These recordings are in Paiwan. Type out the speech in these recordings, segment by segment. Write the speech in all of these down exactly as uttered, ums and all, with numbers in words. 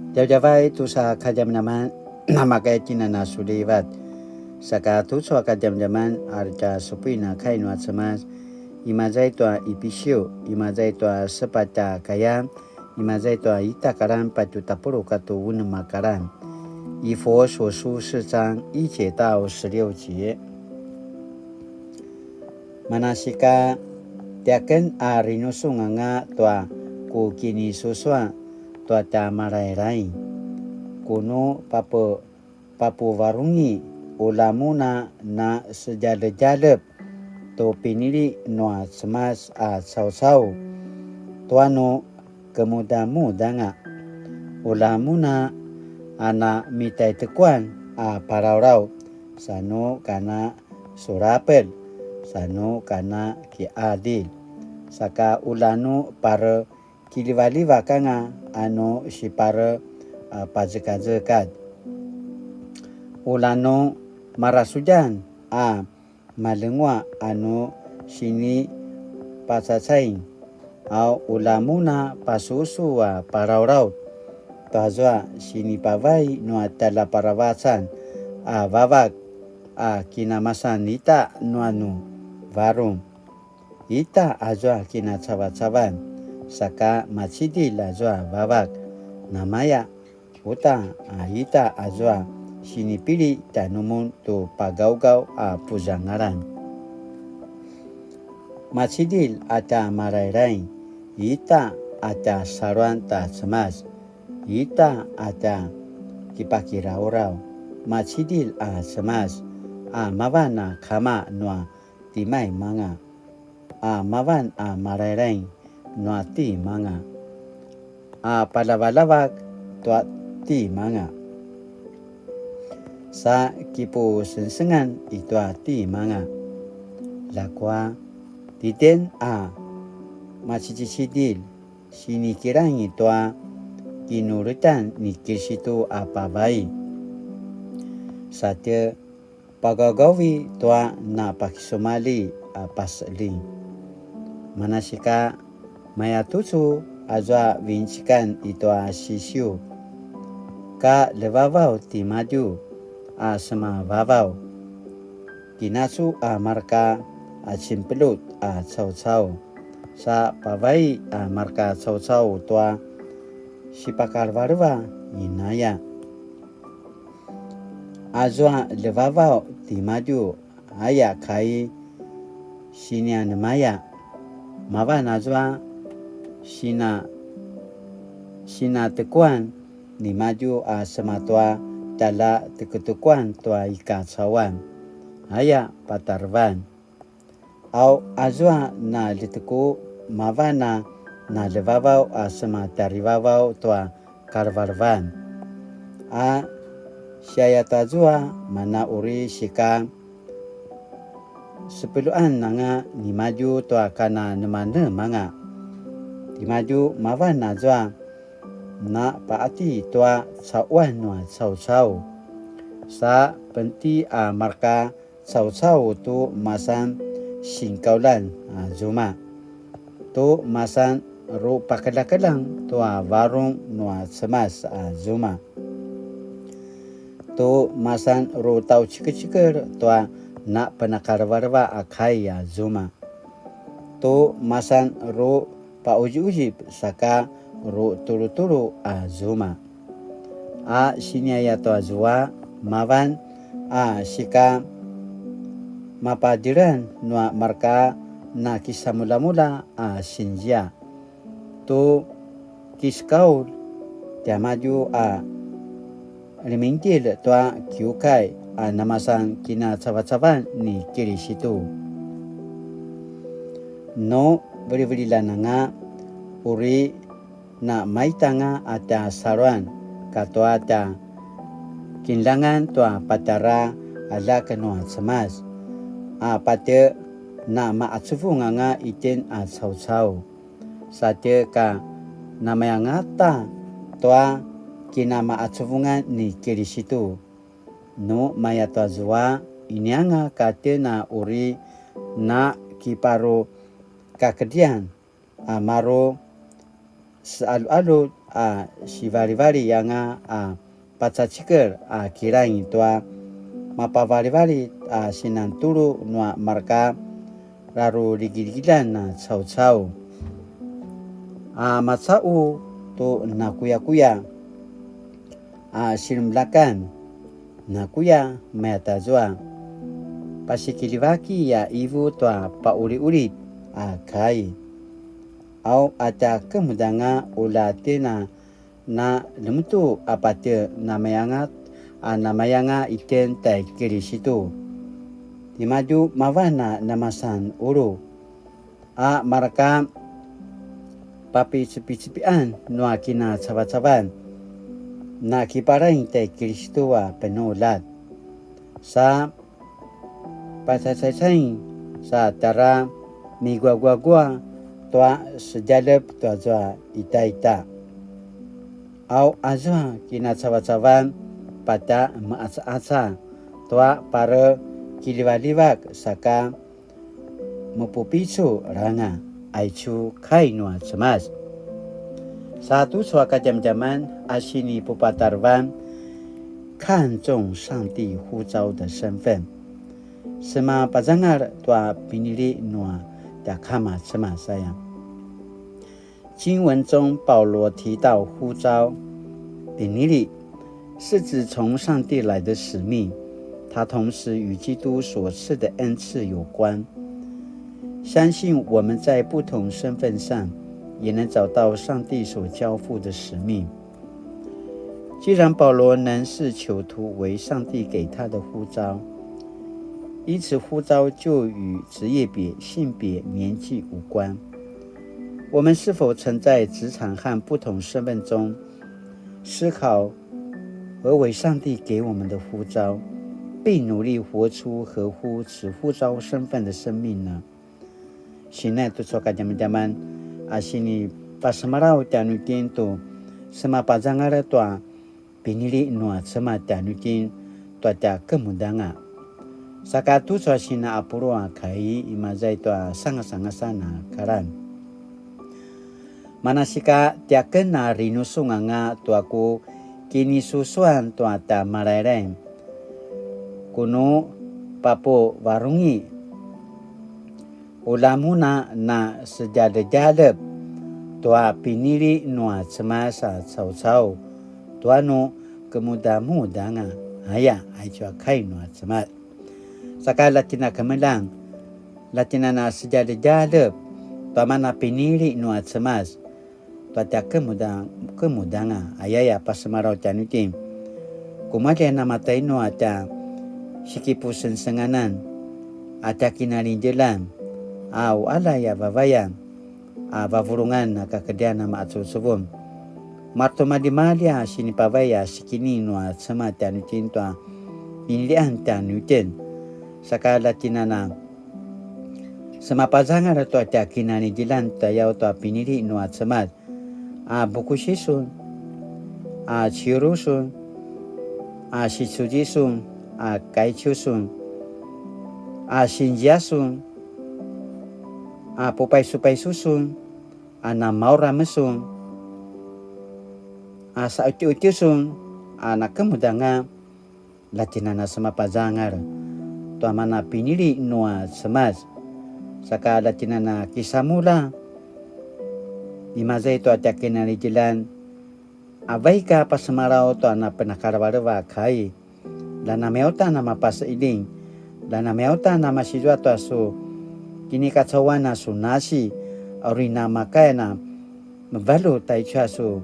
Djavadjavay tusa kadjamadjaman, namakay tina na sulivat. Saka tucu a kadjamadjaman, ari tja supuin a kai nua Cemas, imaza i tua Ipisiu, imaza i tua sepatj a kayan, imaza i tua ita karan patju tapuluq katua unem a karan. 以弗所書四章一节到十六节。 Manasika, tiaken a rinusung anga tua ku kinisusuan tua tja Malailai. Ku nu papu-, papuvarungi, ula mun a na sedjaledjalep tu pinili nua Cemas a caucau, tua nu kemudamudanga. Ula mun a na mitaitekuan a parauraw, sa nu kana surapel, sa nu kana kiadil, saka ula nu pare kilivalivak anga a nu sipare, a, pazekazekatj. Ula nu marasudjan a malengua a nu sinipacacaing, a ula mun a pasusu a parauraw, tuazua sinipavai nua tjaljaparavacan a vavak a kinamasan ita nua nu varung. Ita azua kinacavacavan, saka macidilj azua vavak, namaya uta a ita azua sinipili tjanumun tu pagaugaw a puzangalan. Macidilj a tja Malailai, ita a tja saluan ta Cemas, ita a tja kipakirauraw, macidilj a Cemas, a mavan a kama nua timaimanga, a mavan a Malailai nua timanga, a palavalavak tua timanga, sa kipusengsengan i tua timanga. Ljakua, titjen a macidicidilj, sinikilangi tua kinuletan ni Kiristu a pavai. Sa tje pagaugavi tua na pakisumalji a paseljing. Manasika mayatucu azua vinecikan i tua Sisiu, ka ljevavaw timadju a semavavaw, kinacu a marka a cinpelut a caucau, sa pavai a marka caucau tua sipakalevaleva inaya. Azua ljevavaw timadju aya kai sinianemaya, mavan azua sina-, sinatekuan nimadju a sema tua tjaljatekutekuan tua i kacauan, aya patarevan. Au azua na ljeteku, mavan a na ljevavaw a sema tjarivavaw tua kalevalevan. A siayatazua mana uri sika sepeluan anga nimadju tua kana nemanemanga. Timadju mavan azua na paati tua cauan nua caucau, sa penti a marka caucau tu masan sinkaulan a zuma, tu masan ru pakeljakeljang tua varung nua Cemas a zuma, tu masan ru tjaucikecikel tua na penakalevaleva a kai a zuma, tu masan ru pauziuzip saka ru tulutulu a zuma. A siniaya tua zua mavan a sika mapadiran nua marka na kisamulamula a sinzia, tu kisekaul tiamadju a lemingkil tua kiukai a namasan kinacavacavan ni Kirisitu. Nu vilivililjan anga uri na maitanga a tja saluan katua tja kinljangan tua patjara aljak nua Cemas, a patje na maacuvung anga itjen a caucau. Sa tje ka namayangata tua kinamaacuvungan ni Kirisitu. Nu maya tua zua, inianga ka tjen a uri na kiparu kakedrian a maru sealualu a sivalivali anga a pacacikel a kilaing tua mapavalivali a sinantulu nua marka raruligiligiljan a caucau. A maca'u tu nakuyakuya a silemlakan, nakuya mayatazua. Pasikilivaki a ivu tua pauliulit a kai. Au a tja kemudanga ula tjena na lemetu a patje namayanga a namayanga itjen tai Kilisitu. Timadju mavan a namasan ulu a marka papicepicepian nua kinacavacavan na kiparaing tai Kilisitu a penuljat. Sa pacacaicaing sa tara miguaguagua tua sedjalep tuazua itaita. Au azua kinacavacavan pata meacaaca tua pare kilivalivak saka mepupicu ranga aicu kai nua Cemas. Sa tucu a kadjamadjaman a sinipupatarevan 看重上帝呼召的身份. Semapazangal tua pinili nua tja Kama Cemas aya. 经文中保罗提到呼召、pinili，是指从上帝来的使命，它同时与基督所赐的恩赐有关。相信我们在不同身份上也能找到上帝所交付的使命。既然保罗能视囚徒为上帝给他的呼召，因此呼召就与职业别、性别、年纪无关。我们是否曾在职场和不同身份中思考何为上帝给我们的呼召，并努力活出合乎此呼召身份的生命呢？Sinai tucu a kadjamadjaman a sinipasemalaw tjanuitjen tu semapazangal tua pinili nua Cemas tjanuitjen tua tja kemudanga. Saka tucu a sina apulu a kai imaza i tua sangasangasan a kalan. Manasika tiaken a rinusung anga tua ku kinisusuan tua tja Malailai. Ku nu papuvarungi ula mun a na sedjaledjalep tua pinili nua Cemas a caucau tua nu kemudamudanga aya aicu a kai nua Cemas. Saka la tjina kemeljang, la tjina na sedjaledjalep tua mana pinili nua Cemas tua tja kemuda-, kemudanga ayaya pasemalaw tjanuitjen. Kumalji a namatainu a tja sikipusengsenganan a tja kinalidjelan a uqaljay a vavayan a vavulungan a kakedrian a maqacuvucuvung. Maretimaljimalji a sinipavay a sikini nua Cemas tjanuitjen tua inilian tjanuitjen. Saka la tjina na semapazangal tua tja kinalidjelan tayau tua pinili nua Cemas a bukusi sun, a ciuru sun, a sicuji sun, a kaiciu sun, a sinzia sun, a pupaisupaisu sun, a namauram sun, a saqetjuqetju sun, a nakemudanga, la tjina na semapazangal tua mana pinili nua Cemas. Saka la tjina na kisamulja, imaza i tua tja kinalidjelan, a vaik a pasemalaw tua na penakalevaleva a kai, la namaya uta na mapaseqiljing, la namaya uta na masizua tua su kinikacauan a su nasi, a uri namakaya na mevaljut aicu a su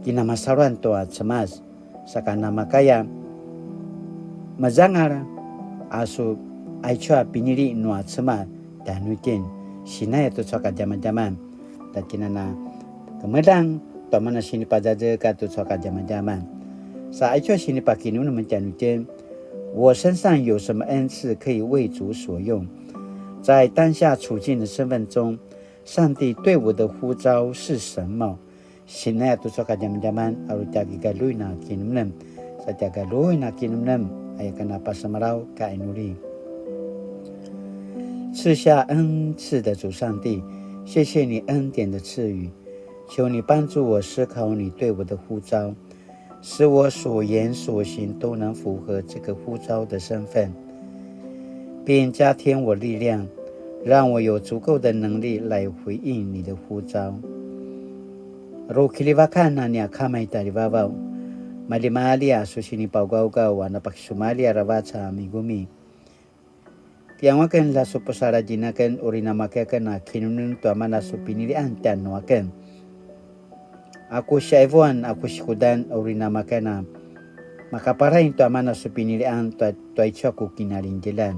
kinamasaluan tua Cemas. Saka namakaya mazangal a su aicu a pinili nua Cemas tjanuitjen. Sinaya tucu a kadjamadjaman. La tjina na kemeljang tua mana sinipazazekatj tucu a kadjamadjaman. Sa aicu a sinipakinemnem tjanuitjen, 我身上有什么恩赐可以为主所用？在当下处境的身份中，上帝对我的呼召是什么？Sinaya tucu a kadjamadjaman, a uri tja kigaljuin a kinemnem. Sa tja galjuin a kinemnem, aya ken a pasemalaw ka inuli. 赐下恩赐的主上帝，谢谢你恩典的赐予。求你帮助我思考你对我的呼召，使我所言所行都能符合这个呼召的身份，并加添我力量，让我有足够的能力来回应你的呼召。Ru kilivakan a nia Kama i tjarivavaw, maljimalji a su sinipagawgaw a napakisumalji aravac a migumi. Tianguaken la su pusaladjinaken uri namakay aken a kinunun tua mana su pinilian tjanuaken. A ku siaivuan a ku sikudan uri namakay a makaparain tua mana su pinilian tua, tua icu a ku kinalingdjeljan.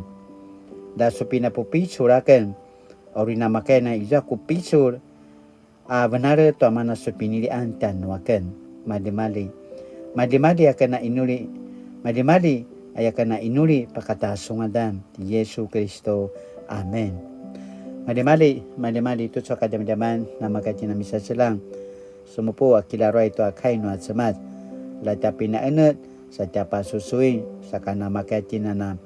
La su pinapupicul aken uri namakay a izua ku picul a venare tua mana su pinilian tjanuaken. Maljimalji. Maljimalji aken a inuli. Maljimalji aya aken a inuli pakata su ngadan ti Yesu Kiristu. Amen. Maljimalji, maljimalji tucu a kadjamadjaman, namakatjina misacelang. Semupu a kilaruai tua kai nua Cemas. La tja pinaenec, sa tja pasusuin, saka namakatjina na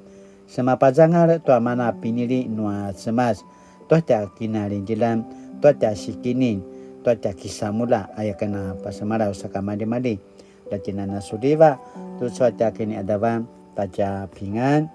semapazangal tua mana pinili nua Cemas, tua tja kinalingdjeljan, tua tja sikinin, tua tja kisamulja, aya aken a pasemalaw saka maljimalji. La tjina na suliva, tucu a tja kiniadavan, ta tja pingan.